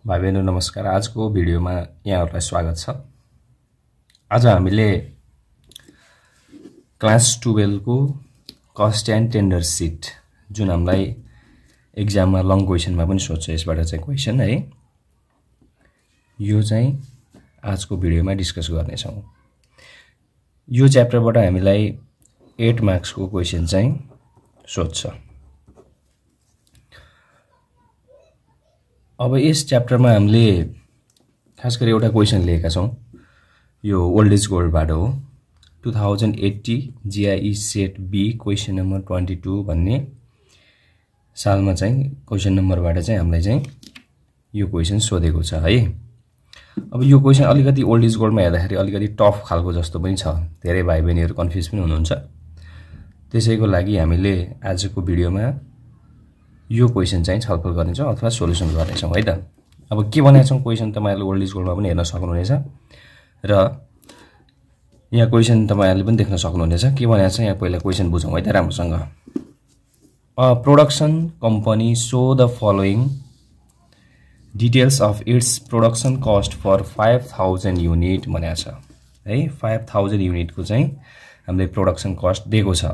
भाइ बहिनी नमस्कार। आजको भिडियोमा यहाँहरुलाई स्वागत छ। आज हामीले क्लास 12 को कस्ट एन्ड टेन्डर सिट जुन हामीलाई एक्जाममा लङ क्वेशनमा पनि सोध्छ, यसबाट चाहिँ क्वेशन है, यो चाहिँ आजको भिडियोमा डिस्कस गर्ने छौं। यो च्याप्टरबाट हामीलाई 8 मार्क्स को क्वेशन चाहिँ सोध्छ। अब यस च्याप्टरमा हामीले खास गरी एउटा क्वेशन लिएका छौं। यो ओल्ड इज गोल्डबाट हो। 2080 GI set B question number 22 भन्ने सालमा चाहिँ क्वेशन नम्बरबाट चाहिँ हामीलाई चाहिँ यो क्वेशन सोधेको छ है। अब यो क्वेशन अलिकति ओल्ड इज गोल्डमा हेर्दाखेरि अलिकति टफ खालको जस्तो पनि छ। धेरै भाइ बहिनीहरु कन्फ्युज पनि हुनुहुन्छ। त्यसैको लागि हामीले आजको भिडियोमा यो क्वेशन चाहिँ छलफल गर्नेछौं अथवा सोलुसन गर्नेछौं है त। अब के भनेको छौं क्वेशन तपाईहरुले ओल्ड इज गोल्डमा पनि हेर्न सक्नुहुनेछ र यहाँ क्वेशन तपाईहरुले पनि देख्न सक्नुहुनेछ। के भनेको छ यहाँ पहिला क्वेशन बुझौं है त राम्रोसँग। A production company so the following details of its production cost for 5000 unit भनेको छ है। 5000 युनिट को चाहिँ हामीले प्रोडक्सन कस्ट दिएको छ।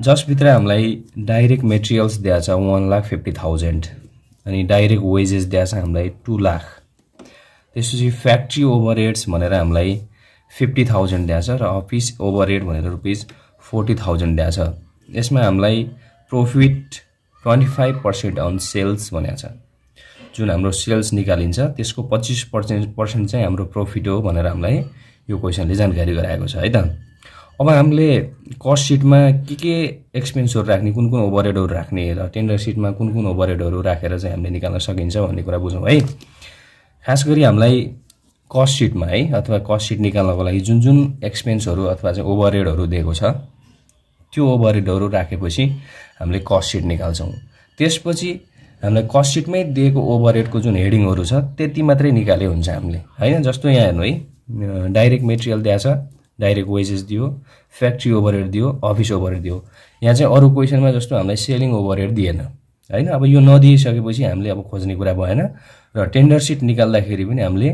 जसभित्र हामीलाई डाइरेक्ट मेटेरियल्स दिएको छ 1,50,000 अनि डाइरेक्ट वेजेस दिएको छ हामीलाई 2 लाख। त्यसपछि फ्याक्ट्री ओभरहेड्स भनेर हामीलाई 50,000 दिएको छ र अफिस ओभरहेड भनेर रुपैयाँ 40,000 दिएको छ। यसमा हामीलाई प्रॉफिट 25% अन सेल्स भनेको छ। जुन हाम्रो सेल्स निकालिन्छ त्यसको 25% चाहिँ हाम्रो प्रॉफिट हो भनेर हामीलाई यो क्वेशनले जानकारी गराएको छ है त। अब हामीले कस्ट शीटमा के एक्सपेन्सहरु राख्ने, कुन ओभरहेडहरु राख्ने र टेन्डर शीटमा कुन ओभरहेडहरु राखेर चाहिँ हामीले निकाल्न सकिन्छ भन्ने कुरा बुझौं है। खास गरी हामीलाई कस्ट शीटमा है अथवा कस्ट शीट निकाल्नको लागि जुन एक्सपेन्सहरु अथवा चाहिँ ओभरहेडहरु दिएको छ त्यो ओभरहेडहरु राखेपछि हामीले कस्ट शीट निकाल्छौं। त्यसपछि हामीलाई कस्ट शीटमै दिएको ओभरहेडको जुन हेडिङहरु छ त्यति मात्रै निकाले हुन्छ हामीले हैन। जस्तो यहाँ हेर्नु है, डाइरेक्ट मेटेरियल दिएको छ, डाइरेक्ट वेजेस दियो, फ्याक्ट्री ओभरहेड दियो, अफिस ओभरहेड दियो। यहाँ चाहिँ अरु क्वेशनमा जस्तो हामीलाई सेलिङ ओभरहेड दिएन हैन। अब यो नदिइसकेपछि हामीले अब खोज्ने कुरा भएन र टेन्डर शीट निकाल्दाखेरि पनि हामीले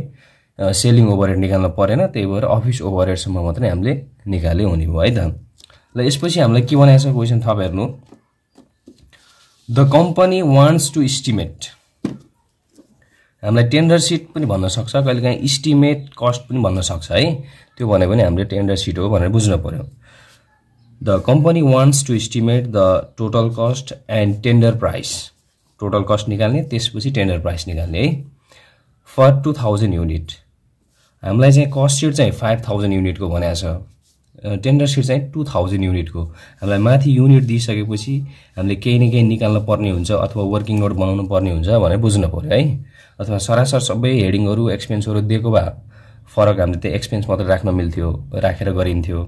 सेलिङ ओभरहेड निकाल्न परेन। त्यही भएर अफिस ओभरहेड सम्म मात्रै हामीले निकाले हुने भयो है त। ल यसपछि हामीलाई के भनेको छ क्वेशन थप हेर्नु। The company wants to estimate, हामीलाई टेन्डर शीट पनि भन्न सक्छ, कहिलेकाहीँ एस्टिमेट कस्ट पनि भन्न सक्छ है। त्यो भने पनि हामीले टेन्डर शीट हो भनेर बुझ्न पर्यो। The company wants to estimate the total cost and tender price. Total cost निकाल्ने, त्यसपछि टेन्डर प्राइस निकाल्ने है। फर 2000 युनिट हामीलाई चाहिँ कस्ट शीट चाहिँ 5000 युनिट को भनेको छ, टेन्डर शीट चाहिँ 2000 युनिट को। हामीलाई माथि युनिट दिइसकेपछि हामीले केही न केही निकाल्न पर्ने हुन्छ अथवा वर्किङ नोट बनाउनु पर्ने हुन्छ भनेर बुझ्न पर्यो है। अथवा सरासर सबै हेडिङहरु एक्सपेन्सहरु दिएको भए फरक हामीले त्यो एक्सपेन्स मात्र राख्न मिल्थ्यो, राखेर गरिन्थ्यो।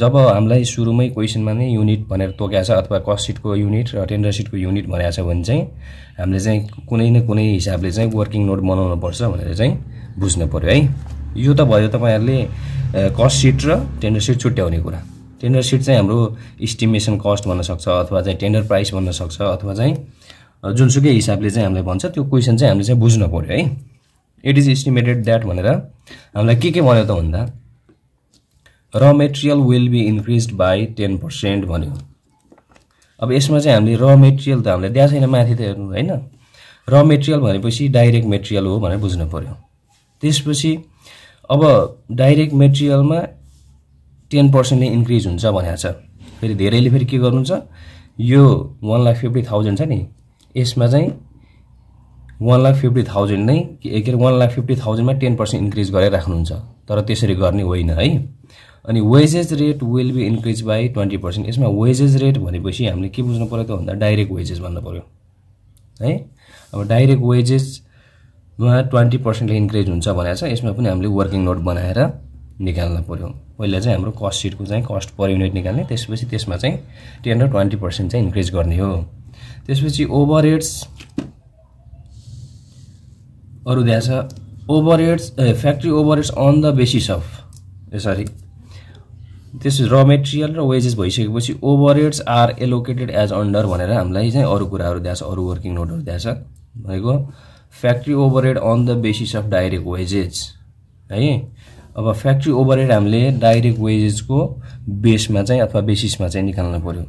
जब हामीलाई सुरुमै क्वेशनमा नै युनिट भनेर तोकेको छ अथवा कस्ट शीटको युनिट र टेन्डर शीटको युनिट भनेको छ भने चाहिँ हामीले चाहिँ कुनै न कुनै हिसाबले चाहिँ वर्किङ नोट बनाउनु पर्छ भनेर चाहिँ बुझ्न पर्यो है। यो त भयो तपाईहरुले कस्ट शीट र टेन्डर शीट छुट्याउने कुरा। टेन्डर शीट चाहिँ हाम्रो एस्टिमेसन कस्ट भन्न सक्छ अथवा चाहिँ टेन्डर प्राइस भन्न सक्छ अथवा चाहिँ जुनसुकै हिसाबले चाहिँ हामीले भन्छ त्यो क्वेशन चाहिँ हामीले चाहिँ बुझ्न पर्यो है। इट इज एस्टिमेटेड दैट भनेर हामीलाई के भन्यो त भन्दा र मेटेरियल विल बी इन्क्रिज्ड बाइ 10% भन्यो। अब यसमा चाहिँ हामीले र मेटेरियल त हामीले दिएको छैन माथि त हेर्नु हैन। र मेटेरियल भनेपछि डाइरेक्ट मेटेरियल हो भनेर बुझ्न पर्यो। त्यसपछि अब डाइरेक्ट मेटेरियलमा 10% ले इन्क्रिज हुन्छ भनेको छ। फेरि धेरैले फेरि के गर्नुहुन्छ, यो 1,50,000 छ नि, यसमा चाहिँ 1,50,000 नै के 1,50,000 मा 10% इन्क्रिज गरेर राख्नुहुन्छ। तर त्यसरी गर्ने होइन है। अनि wages rate will be increase by 20%। यसमा वेजेस रेट भनेपछि हामीले के बुझ्नु पर्यो त भन्दा डाइरेक्ट वेजेस भन्न पर्यो है। अब डाइरेक्ट वेजेस मा 20% ले इन्क्रिज हुन्छ भनेको छ। यसमा पनि हामीले वर्किङ नोट बनाएर निकाल्न पर्यो। पहिला चाहिँ हाम्रो कस्ट शीटको चाहिँ कस्ट पर युनिट निकाल्ने, त्यसपछि त्यसमा चाहिँ 10 र 20% चाहिँ इन्क्रिज गर्ने हो। त्यसपछि ओभरहेड्स अरु दिएको छ। Overheads factory overheads on the basis of यसरी This is raw material र wages भइसकेपछि overheads are allocated as under भनेर हामीलाई चाहिँ अरु कुराहरु दिएको छ, अरु वर्किङ नोटहरु दिएको छ। भनेको factory overhead on the basis of direct wages है। अब फ्याक्ट्री ओभरहेड हामीले डाइरेक्ट वेजेसको बेसमा चाहिँ अथवा बेसिसमा चाहिँ निकाल्नु पर्यो।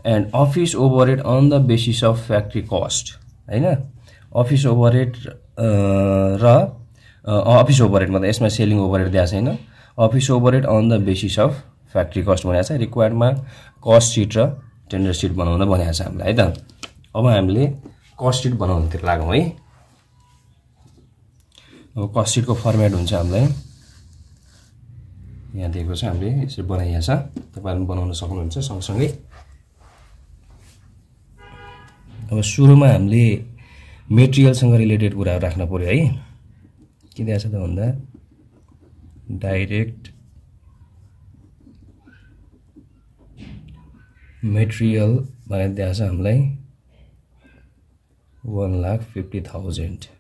And office overhead on the basis of factory cost हैन। अफिस ओभरहेड र अफिस ओभरहेड मतलब यसमा सेलिङ ओभरहेड दिएको छैन। Office overhead on the basis of factory cost भनेको छ। रिक्वायर्डमा कस्ट सिट र टेन्डर सिट बनाउन भनेको छ हामीलाई है त। अब हामीले कस्ट सिट बनाउनुतिर लागौँ है। अब कस्ट सिटको फर्मेट हुन्छ हामीलाई यहाँ दिएको छ, हामीले यसरी बनाइएको छ, तपाईहरुले बनाउन सक्नुहुन्छ सँगसँगै। अब सुरुमा हामीले मेटेरियलसँग रिलेटेड कुराहरु राख्न पर्यो है। के दिएको छ त भन्दा डाइरेक्ट मेटेरियल भनेर दिएको छ हामीलाई 1,50,000।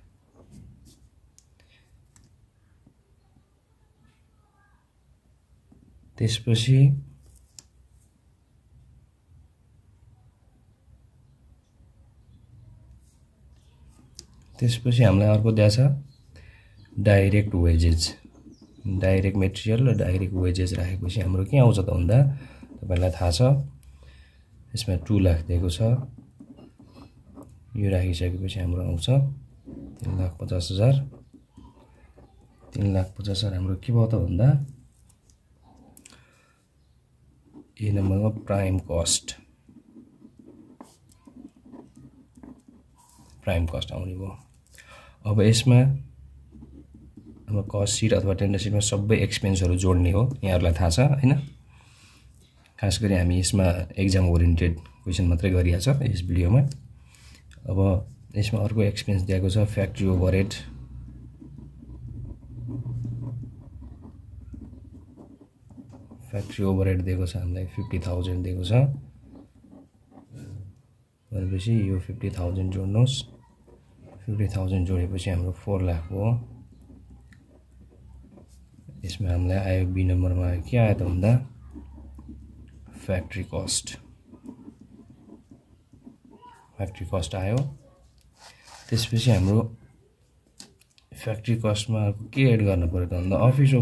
त्यसपछि हामीलाई अर्को दिएको छ डाइरेक्ट वेजेस। डाइरेक्ट मेटेरियल र डाइरेक्ट वेजेस राखेपछि हाम्रो के आउँछ त भन्दा तपाईलाई थाहा छ यसमा 2 लाख दिएको छ। यो राखिसकेपछि हाम्रो आउँछ 3,50,000। 3,50,000 हाम्रो के भयो त भन्दा ए नम्बरमा प्राइम कस्ट आउने भयो। अब यसमा अब कस्ट सिट अथवा टेन्डर सिटमा सबै एक्सपेन्सहरु जोड्ने हो, यहाँहरुलाई थाहा छ हैन। खास गरी हामी यसमा एक्जाम ओरिएन्टेड क्वेशन मात्रै गरिया छ यस भिडियोमा। अब यसमा अर्को एक्सपेन्स दिएको छ फ्याक्ट्री ओभरहेड। फ्याक्ट्री ओभरहेड दिएको छ हामीलाई 50,000 दिएको छ। भनेपछि यो 50,000 जोड्नुस्। 50,000 जोडेपछि हाम्रो 4 लाख हो। यसमा हामीलाई आयो बी नम्बरमा आयो के आयो त भन्दा फ्याक्ट्री कस्ट आयो। त्यसपछि हाम्रो फ्याक्ट्री कस्टमा के एड गर्न पर्यो त भन्दा अफिस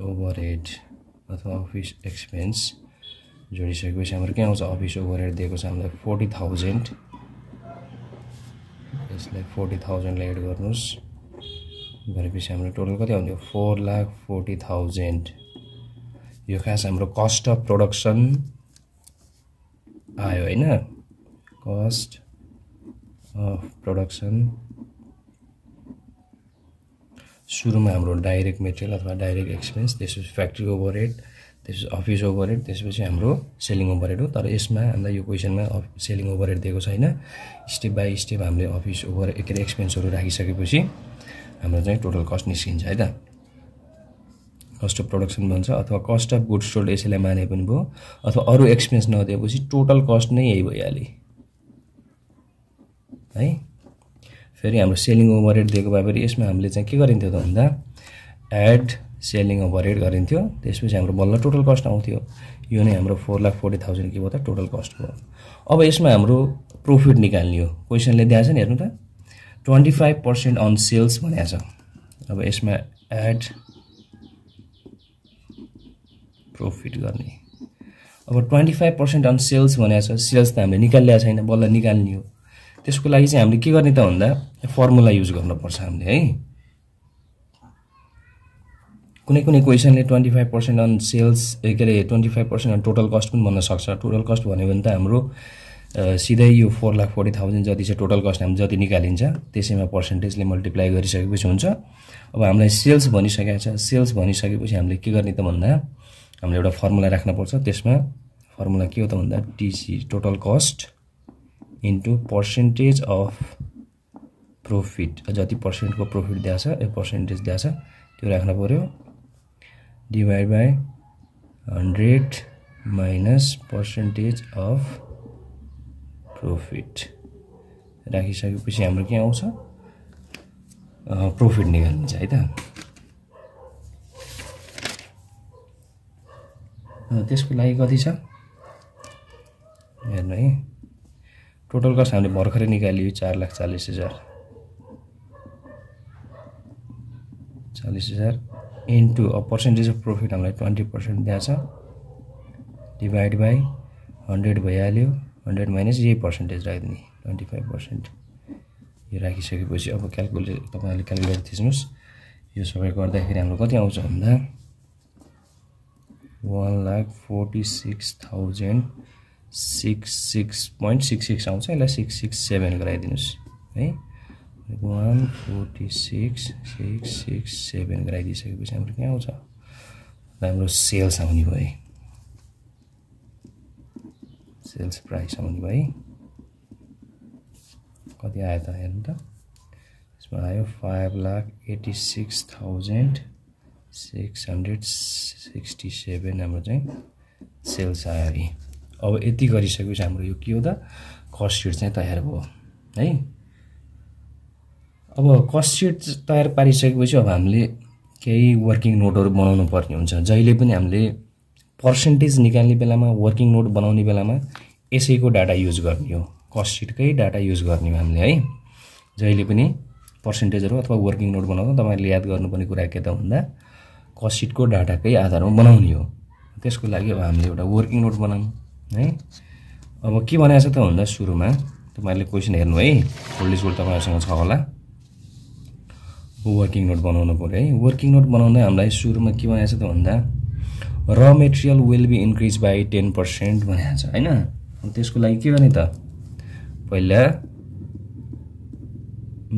ओभरहेड अथवा अफिस एक्सपेन्स जोडिसकेपछि हाम्रो के आउँछ अफिस ओभरहेड दिएको छ हामीलाई 40,000। यसलाई 40,000 लाई एड गर्नुस्। गरेपछि हाम्रो टोटल कति आउँथ्यो 4,40,000। यो खास हाम्रो कस्ट अफ प्रोडक्सन आयो हैन। कस्ट अफ प्रोडक्सन सुरुमा हाम्रो डाइरेक्ट मेटेरियल अथवा डाइरेक्ट एक्सपेन्स, त्यसपछि फ्याक्ट्री ओभरहेड, त्यसपछि अफिस ओभरहेड, त्यसपछि हाम्रो सेलिङ ओभरहेड हो। तर यसमा हामीलाई यो क्वेशनमा सेलिङ ओभरहेड दिएको छैन। स्टेप बाइ स्टेप हामीले अफिस ओभरहेड के अरे एक्सपेन्सहरु राखिसकेपछि हाम्रो चाहिँ टोटल कस्ट निस्किन्छ है त। कस्ट अफ प्रोडक्सन भन्छ अथवा कस्ट अफ गुड्स सोल्ड यसैलाई माने पनि भयो, अथवा अरु एक्सपेन्स नदिएपछि टोटल कस्ट नै यही भइहाल्यो है। फेरि हाम्रो सेलिङ ओभरहेड दिएको भए पनि यसमा हामीले चाहिँ के गरिन्थ्यो त भन्दा एड सेलिङ ओभरहेड गरिन्थ्यो। त्यसपछि हाम्रो बल्ल टोटल कस्ट आउँथ्यो। यो नै हाम्रो 4,40,000 के भयो त टोटल कस्ट भयो। अब यसमा हाम्रो प्रॉफिट निकाल्ने हो। क्वेशनले दिएको छ नि हेर्नु त 25% अन सेल्स भनेको छ। अब यसमा एड प्रॉफिट गर्ने। अब 25% अन सेल्स भनेको छ। सेल्स त हामीले निकालिएको छैन, बल्ल निकाल्ने हो। त्यसको लागि चाहिँ हामीले के गर्ने त भन्दा फर्मुला युज गर्नुपर्छ हामीले है। कुनै कुनै क्वेशनले 25% अन सेल्स के अरे 25% अन टोटल कस्ट पनि भन्न सक्छ। टोटल कस्ट भन्यो भने त हाम्रो सिधै यो 4,40,000 जति चाहिँ टोटल कस्ट हामी जति निकालिन्छ त्यसैमा पर्सेन्टेजले मल्टिप्लाई गरिसकेपछि हुन्छ। अब हामीलाई सेल्स भनिसकेको छ। सेल्स भनिसकेपछि हामीले के गर्ने त भन्दा हामीले एउटा फर्मुला राख्न पर्छ। त्यसमा फर्मुला के हो त भन्दा TC total cost into percentage of profit. जति पर्सेन्टको प्रॉफिट दिएको छ ए पर्सेन्टेज दिएको छ त्यो राख्न पर्यो। Divide by 100 minus percentage of profit राखिसकेपछि हाम्रो के आउँछ प्रॉफिट निकाल्नुहुन्छ है त। त्यसको लागि कति छ हेर्नु है टोटल कस्ट हामीले भर्खरै निकालियो 4,40,000 40,000 इन्टु पर्सेन्टेज अफ प्रफिट हामीलाई 20% दिएको छ डिभाइड बाई 100 भइहाल्यो 100 माइनस यही पर्सेन्टेज राखिदिने 25%। यो राखिसकेपछि अब क्याल्कुलेट तपाईहरुले क्याल्कुलेटर थिच्नुस् यो सबै गर्दाखेरि हाम्रो कति आउँछ भन्दा 1,46,066.66 आउँछ यसलाई 667 गराइदिनुस् है 1,46,667 गराइदिसकेपछि हाम्रो के आउँछ हाम्रो सेल्स आउने भयो सेल्स प्राइस आउने भयो कति आयो त हेर्नु त यसमा आयो 5,86,667 हाम्रो चाहिँ सेल्स आयो है अब यति गरिसकेपछि हाम्रो यो के हो त कस्ट सिट चाहिँ तयार भयो है अब कस्ट सिट तयार पारिसकेपछि अब हामीले केही वर्किङ नोटहरु बनाउनु पर्ने हुन्छ जहिले पनि हामीले पर्सेन्टेज निकाल्ने बेलामा वर्किङ नोट बनाउने बेलामा यसैको डाटा युज गर्ने हो कस्ट सिटकै डाटा युज गर्ने हो हामीले है जहिले पनि पर्सेन्टेजहरु अथवा वर्किङ नोट बनाउँदा तपाईहरुले याद गर्नुपर्ने कुरा के त भन्दा कस्ट सिटको डाटाकै आधारमा बनाउने हो त्यसको लागि अब हामीले एउटा वर्किङ नोट बनाउँ है अब के भनेको छ त भन्दा सुरुमा तपाईहरुले क्वेशन हेर्नु है ओल्ड स्कुल तपाईहरुसँग छ होला वर्किङ नोट बनाउनु पर्यो है वर्किङ नोट बनाउँदा हामीलाई सुरुमा के भनेको छ त भन्दा र material will be increase by 10% भनेको छ हैन त्यसको लागि के गर्ने त पहिला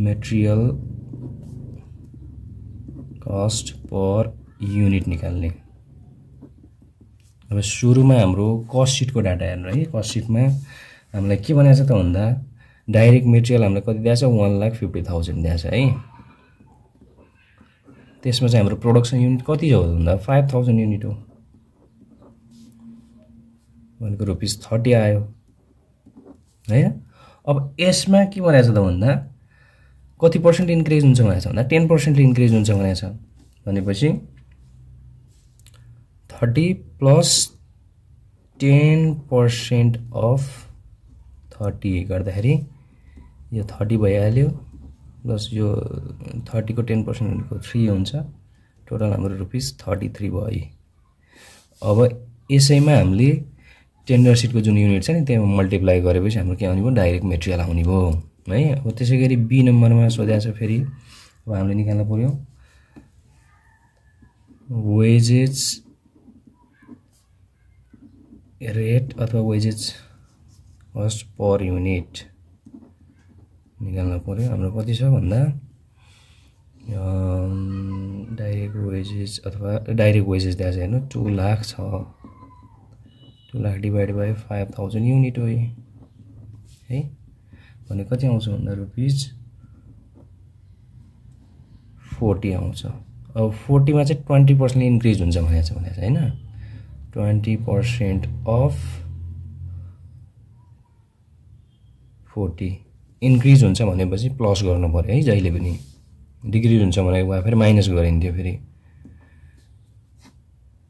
मटेरियल कस्ट पर युनिट निकाल्ने अब सुरुमा हाम्रो कस्ट सिटको डाटा हेर्नु है कस्ट सिटमा हामीलाई के भनेको छ त भन्दा डाइरेक्ट मटेरियल हामीलाई कति दिएको छ 1,50,000 दिएको छ है त्यसमा चाहिँ हाम्रो प्रोडक्सन युनिट कति हो भन्दा 5,000 युनिट हो भनेको रुपैयाँ 30 आयो हैन अब यसमा के भनेको छ त भन्दा कति पर्सेन्ट इन्क्रिज हुन्छ भनेको छ भन्दा 10% इन्क्रिज हुन्छ भनेको छ भनेपछि 30 प्लस 10% अफ 30 गर्दाखेरि यो 30 भइहाल्यो प्लस यो 30 को 10% भनेको 3 हुन्छ टोटल हाम्रो रुपैयाँ 33 भयो अब यसैमा हामीले टेन्डर सिटको जुन युनिट छ नि त्यहाँ मल्टिप्लाई गरेपछि हाम्रो के आउने भयो डाइरेक्ट मटेरियल आउने भयो है अब त्यसैगरी बी नम्बरमा सोधेको छ फेरि अब हामीले निकाल्न पर्यो वेजेस रेट अथवा वेजेस कस्ट पर युनिट निकाल्न पर्यो हाम्रो कति छ भन्दा डाइरेक्ट वेजेस अथवा डाइरेक्ट वेजेस दिएको छ हेर्नु 2 लाख छ 2 लाख डिवाइड बाइ 5,000 युनिट हो है भने कति आउँछ भन्दा रुपैयाँ 40 आउँछ अब 40 मा चाहिँ 20% इन्क्रिज हुन्छ भनेको छ हैन 20% अफ 40 इन्क्रिज हुन्छ भनेपछि प्लस गर्नु पर्यो है जहिले पनि डिक्रिज हुन्छ भने वा फेरि माइनस गरिन्थ्यो फेरि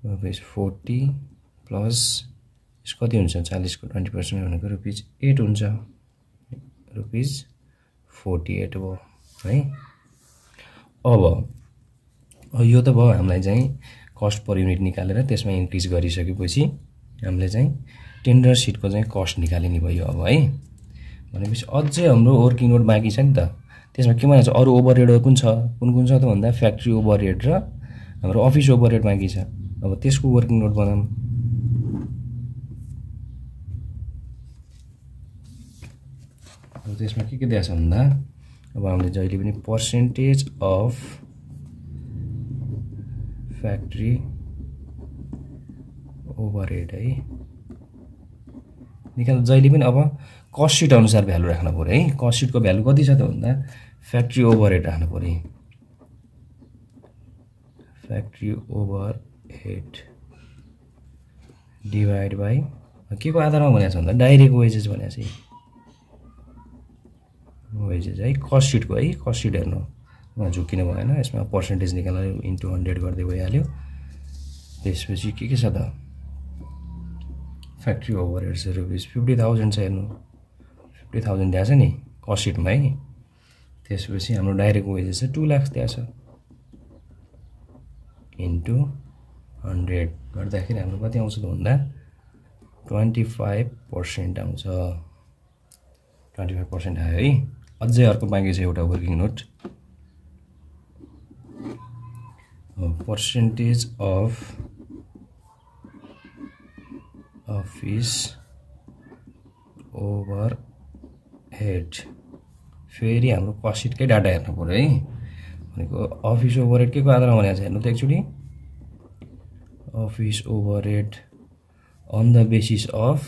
रुपैयाँ 40 प्लस यस कति हुन्छ 40 को 20% भनेको रुपैयाँ 8 हुन्छ रुपैयाँ 48 भयो है अब यो त भयो हामीलाई चाहिँ कस्ट पर युनिट निकालेर त्यसमा इन्क्रिज गरिसकेपछि हामीले चाहिँ टेन्डर सिटको चाहिँ कस्ट निकालिने भयो अब है भनेपछि अझै हाम्रो वर्किङ नोट बाँकी छ नि त त्यसमा के भन्छ अरु ओभरहेडहरु कुन छ कुन छ त भन्दा फ्याक्ट्री ओभरहेड र हाम्रो अफिस ओभरहेड बाँकी छ अब त्यसको वर्किङ नोट बनाऊँ अब त्यसमा के दिएको छ भन्दा अब हामीले जहिले पनि पर्सेन्टेज अफ फ्याक्ट्री ओभरहेड है निकाल जहिले पनि अब कस्ट सिट अनुसार भ्यालु राख्न पर्यो है कस्ट सिटको भ्यालु कति छ त भन्दा फ्याक्ट्री ओभरहेड राख्न पर्यो फ्याक्ट्री ओभरहेड डिवाइड बाइ के को आधारमा भनेको छ भन्दा डाइरेक्ट वेजेस भनेको छ वेजेस है कस्ट सिटको है कस्ट सिट हेर्नु वहाँ झुकिनु भएन यसमा पर्सेन्टेज निकालेर इन्टु 100 गर्दै भइहाल्यो त्यसपछि के छ त फ्याक्ट्री ओभरहेड चाहिँ रुपिस 50,000 छ हेर्नु 50,000 दिएको छ नि कस्ट सिटमा है त्यसपछि हाम्रो डाइरेक्ट वेजेस चाहिँ 2 लाख दिएको छ इन्टु 100 गर्दाखेरि हाम्रो कति आउँछ त भन्दा 25% आउँछ 25% आयो है अझै अर्को बाँकी छ एउटा working note percentage of office overhead फेरि हाम्रो कस्ट सिटकै डाटा हेर्नु पर्यो है भनेको अफिस ओभरहेड के को आधारमा भनेको छ हेर्नु त एकचोटि office overhead on the basis of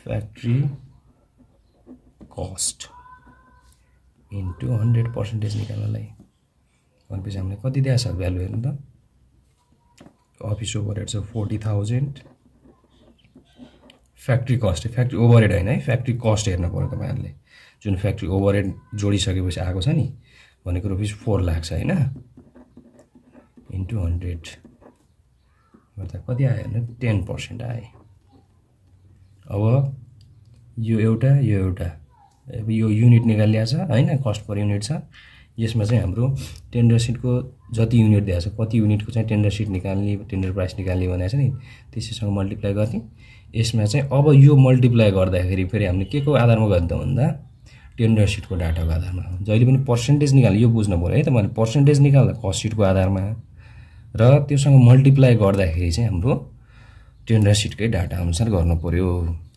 factory cost into 100% निकाल्नलाई भनेपछि हामीले कति दिएको छ भ्यालु हेर्नु त अफिस ओभरहेड छ 40,000 फ्याक्ट्री कस्ट फ्याक्ट्री ओभरहेड हैन है फ्याक्ट्री कस्ट हेर्नु पर्यो तपाईहरुले जुन फ्याक्ट्री ओभरहेड जोडिसकेपछि आएको छ नि भनेको रुपिस 4 लाख छ हैन इन्टु 100 गर्दा कति आयो भने 10% आयो अब यो एउटा अब यो युनिट निकालिया छ हैन कस्ट पर युनिट छ यसमा चाहिँ हाम्रो टेन्डर सिटको जति युनिट दिएको छ कति युनिटको चाहिँ टेन्डर सिट निकाल्ने टेन्डर प्राइस निकाल्ने भनेको छ नि त्यसैसँग मल्टिप्लाई गर्ने यसमा चाहिँ अब यो मल्टिप्लाई गर्दाखेरि फेरि हामीले के को आधारमा गर्ने त भन्दा टेन्डर सिटको डाटाको आधारमा जहिले पनि पर्सेन्टेज निकाल्ने यो बुझ्नु पर्यो है तपाईले पर्सेन्टेज निकाल्दा कस्ट सिटको आधारमा र त्योसँग मल्टिप्लाई गर्दाखेरि चाहिँ हाम्रो टेन्डर सिटकै डाटा अनुसार गर्नु पर्यो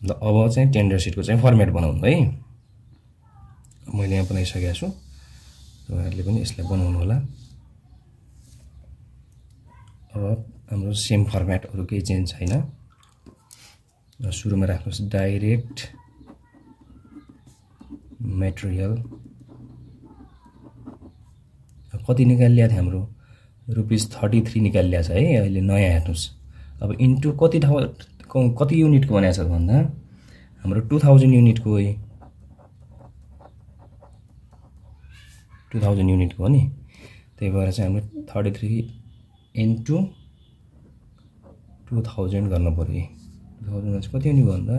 ल अब चाहिँ टेन्डर सिटको चाहिँ फर्मेट बनाउनु है मैले यहाँ बनाइसकेको छु तपाईहरुले पनि यसलाई बनाउनु होला अब हाम्रो सेम फर्मेटहरु केही चेन्ज छैन सुरुमा राख्नुस् डाइरेक्ट मटेरियल कति निकालिया थियो हाम्रो रुपिस 33 निकालिया छ है अहिले नयाँ हेर्नुस् अब इन्टु कति युनिटको बनाएको छ भन्दा हाम्रो 2000 युनिटको हो 2000 युनिटको हो नि त्यही भएर चाहिँ हाम्रो 33 इन्टु 2000 गर्न पर्यो 2000 चाहिँ कति हुने भन्दा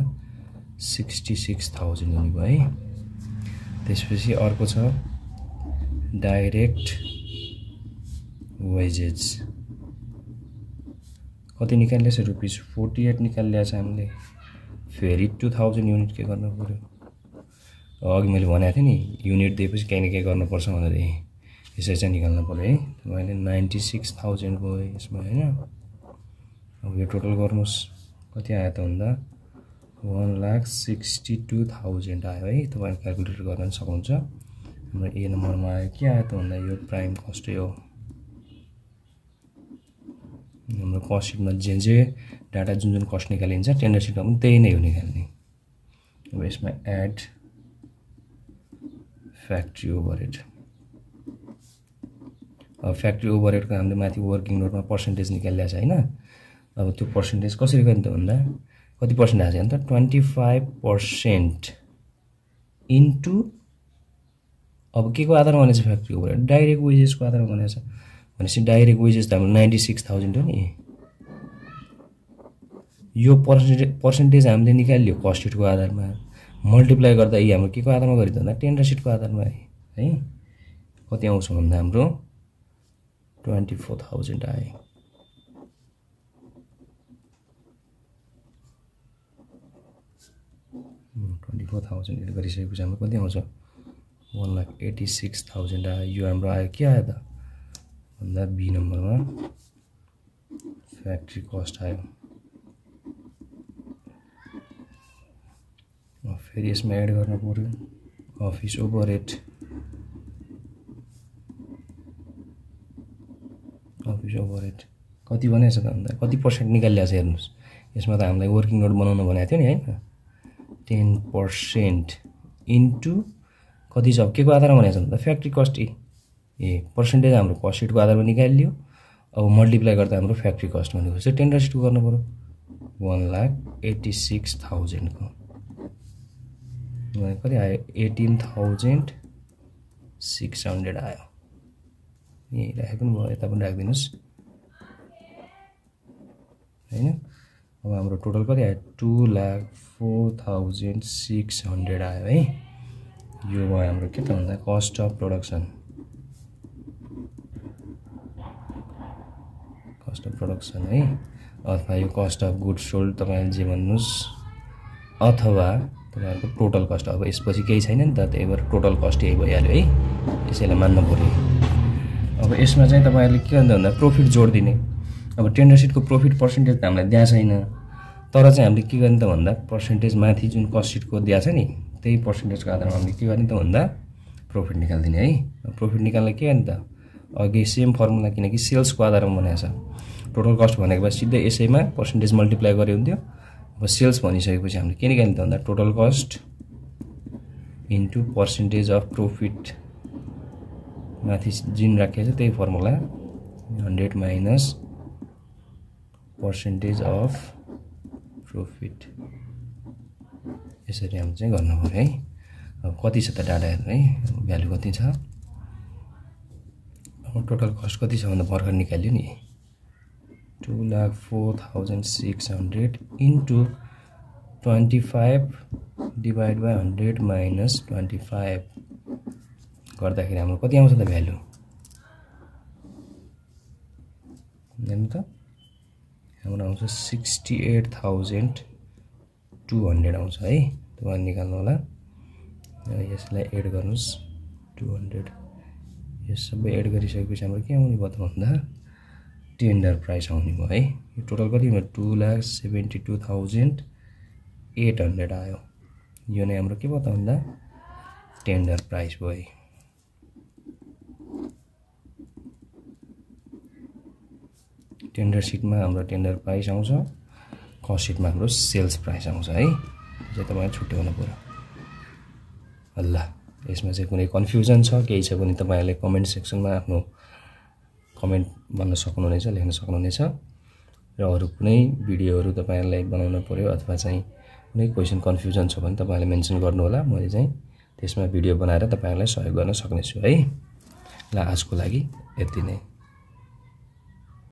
66,000 हुने भयो है त्यसपछि अर्को छ डाइरेक्ट वेजेस कति निकाल्ने छ रुपिस 48 निकाल्ने छ हामीले फेरि 2000 युनिट के गर्न पर्यो अघि मैले भनेको थिएँ नि युनिट दिएपछि केही न केही गर्नुपर्छ भनेर यसरी चाहिँ निकाल्न पर्यो है मैले 96,000 को यसमा हैन अब यो टोटल गर्नुस् कति आयो त भन्दा 1,62,000 आयो है तपाईले क्याल्कुलेट गर्न सक्नुहुन्छ हाम्रो ए नम्बरमा आयो के आयो त भन्दा यो प्राइम कस्ट हो हाम्रो कस्ट सिटमा जे डाटा जुन कस्ट निकालिन्छ टेन्डर सिटमा पनि त्यही नै हो निकाल्ने अब यसमा एड फ्याक्ट्री ओभरहेड अब फ्याक्ट्री ओभरहेडको हामीले माथि वर्किङ नोटमा पर्सेन्टेज निकालिया छ हैन अब त्यो पर्सेन्टेज कसरी गर्ने त भन्दा कति पर्सेन्ट आछ नि त 25% इन्टु अब के को आधारमा भनेछ फ्याक्ट्री ओभरहेड डाइरेक्ट वेजेसको आधारमा भनेछ भनेपछि डाइरेक्ट वेजेस त हाम्रो 96,000 हो नि यो पर्सेन्टेज हामीले निकाल्यो कस्ट सिटको आधारमा मल्टिप्लाई गर्दा यी हाम्रो के को आधारमा गरिन्छ भन्दा टेन्डर सिटको आधारमा है कति आउँछ भन्दा हाम्रो 24,000 आयो 24,000 गरिसकेपछि हाम्रो कति आउँछ 1,86,000 आयो यो हाम्रो आयो के आयो त भन्दा बी नम्बरमा फ्याक्ट्री कस्ट आयो फेरि यसमा एड गर्न पर्यो अफिस ओभरहेड कति भनेछ त भन्दा कति पर्सेन्ट निकालिया छ हेर्नुस् यसमा त हामीलाई वर्किङ नोट बनाउन भनेको थियो नि हैन 10% इन्टु कति छ के को आधारमा भनेछ भन्दा फ्याक्ट्री कस्ट ए पर्सेन्टेज हाम्रो कस्ट सिटको आधारमा निकालियो अब मल्टिप्लाई गर्दा हाम्रो फ्याक्ट्री कस्ट भनेको चाहिँ टेन्डर सिटको गर्नु पर्यो 1,86,000 को कति आयो 18,600 आयो यही राखे पनि भयो यता पनि राखिदिनुस् हैन अब हाम्रो टोटल कति आयो 2,04,600 आयो है। यो भयो हाम्रो के त भन्दा कस्ट अफ प्रोडक्सन है, अथवा यो कस्ट अफ गुड्स सोल्ड तपाईले जे भन्नुस्, अथवा तपाईहरुको टोटल कस्ट। अब यसपछि केही छैन नि त, त्यही भएर टोटल कस्ट यही भइहाल्यो है, यसैलाई मान्न पर्यो। अब यसमा चाहिँ तपाईहरुले के गर्नु भन्दा प्रॉफिट जोड दिने। अब टेन्डर सिटको प्रॉफिट पर्सेन्टेज त हामीलाई दिया छैन, तर चाहिँ हामीले के गर्ने त भन्दा पर्सेन्टेज माथि जुन कस्ट सिटको दिया छ नि त्यही पर्सेन्टेजको आधारमा हामीले के गर्ने त भन्दा प्रॉफिट निकाल्दिने है। प्रॉफिट निकाल्न के गर्ने त, अघि सेम फर्मुला, किनकि सेल्सको आधारमा बनाएको छ। टोटल कस्ट भनेको भए सिधै यसैमा पर्सेन्टेज मल्टिप्लाई गरे हुन्थ्यो। अब सेल्स भनिसकेपछि हामीले के निकाल्ने त भन्दा total cost into percentage of profit, माथि जुन राखेको छ त्यही formula 100 minus percentage of profit, यसरी हामी चाहिँ गर्नु पर्यो है। अब कति छ त डाटा हेर्नु है, भ्यालु कति छ। अब टोटल कस्ट कति छ भन्दा भर्खर निकाल्यो नि 2,04,600 इन्टु 25 डिभाइड बाई 100 माइनस 25 गर्दाखेरि हाम्रो कति आउँछ त भ्यालु हेर्नु त, हाम्रो आउँछ 68,200 आउँछ है। तपाईले निकाल्नु होला। यसलाई एड गर्नुस् 200, यो सबै एड गरिसकेपछि हाम्रो के आउने भयो त भन्दा टेन्डर प्राइस आउने भयो है। यो टोटल कति भयो 2,72,800 आयो। यो नै हाम्रो के भयो त भन्दा टेन्डर प्राइस भयो। टेन्डर सिटमा हाम्रो टेन्डर प्राइस आउँछ, कस्ट सिटमा हाम्रो सेल्स प्राइस आउँछ है। चाहिँ तपाईले छुट्याउनु पर्यो। ल यसमा चाहिँ कुनै कन्फ्युजन छ केही छ भने तपाईहरुले कमेन्ट सेक्सनमा आफ्नो कमेन्ट भन्न सक्नुहुनेछ, लेख्न सक्नुहुनेछ। र अरु कुनै भिडियोहरु तपाईहरुलाई बनाउन पर्यो अथवा चाहिँ कुनै क्वेशन कन्फ्युजन छ भने तपाईहरुले मेन्सन गर्नु होला, मैले चाहिँ त्यसमा भिडियो बनाएर तपाईहरुलाई सहयोग गर्न सक्नेछु है। ल आजको लागि यति नै।